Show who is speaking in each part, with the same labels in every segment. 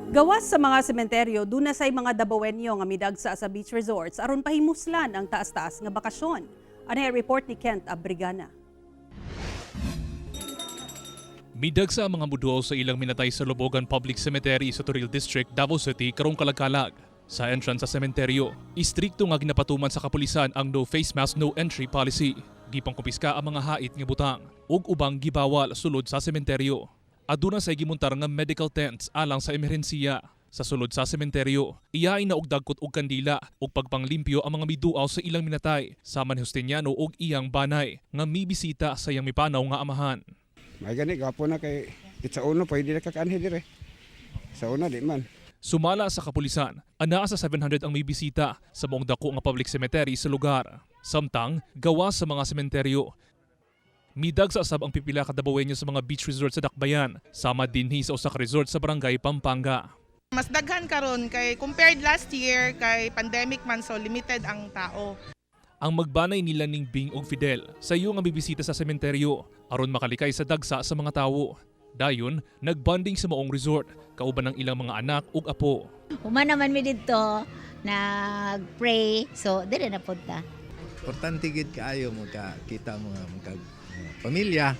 Speaker 1: Gawas sa mga sementeryo, duna say mga Dabawenyo nga midagsa sa beach resorts aron pahimuslan ang taas-taas nga bakasyon. Ano ang report ni Kent Abrigana?
Speaker 2: Midagsa ang mga muduaw sa ilang minatay sa Lobogan Public Cemetery sa Toril District, Davao City karong kalagkalag. Sa entrance sa sementeryo, istrikto nga ginapatuman sa kapulisan ang no face mask, no entry policy. Gipangkumpiska ang mga hait nga butang ug ubang gibawal sulod sa sementeryo. Aduna say gimuntar nga medical tents alang sa emerhensiya. Sa sulod sa sementeryo, iyain na og dagkot og kandila ug pagpanglimpyo ang mga miduaw sa ilang minatay sama ni Justiniano og iyang banay nga mibisita sa iyang mipanaw nga amahan.
Speaker 3: May gani, gwapo na kay sa uno pwede na kakanhi dire. Sa una di man.
Speaker 2: Sumala sa kapulisan, anaa sa 700 ang may bisita sa buong dako nga public cemetery sa lugar. Samtang, gawa sa mga sementeryo. Midagsa sab ang pipila ka Dabawenyo sa mga beach resort sa Dakbayan, sama dinhi sa usa ka resort sa Barangay Pampanga.
Speaker 4: Mas daghan karon kay compared last year kay pandemic man, so limited ang tao.
Speaker 2: Ang magbanay nila ning Bing og Fidel sa iyo nga bibisita sa sementeryo aron makalikay sa dagsa sa mga tawo. Dayon, nagbanding sa maong resort kauban ng ilang mga anak ug apo.
Speaker 5: Human naman mi didto, nag-pray. So, dire na punta.
Speaker 6: Importante gid kaayo mo ka kita mga mga pamilya.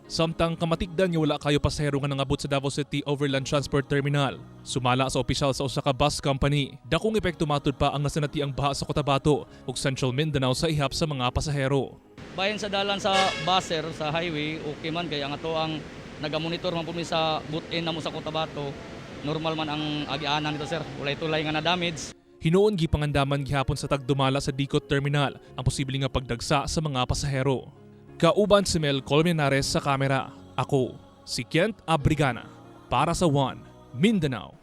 Speaker 2: Samtang kamatigdan nga wala kayo pasahero nga nangabot sa Davao City Overland Transport Terminal. Sumala sa opisyal sa usa ka bus company, dakong epekto matud pa ang nasanatiang baha sa Cotabato ug Central Mindanao sa ihap sa mga pasahero.
Speaker 7: Bahin sa dalan sa bus, sir, sa highway, okay man kay ang ato ang nagamonitor man po mi sa butin namo sa Cotabato. Normal man ang agianan nito, sir. Walay tulay nga na damage.
Speaker 2: Hinuon gipangandaman gihapon sa tagdumala sa Dicot Terminal ang posible nga pagdagsa sa mga pasahero. Kauban si Mel Colmenares sa kamera. Ako, si Kent Abrigana. Para sa One, Mindanao.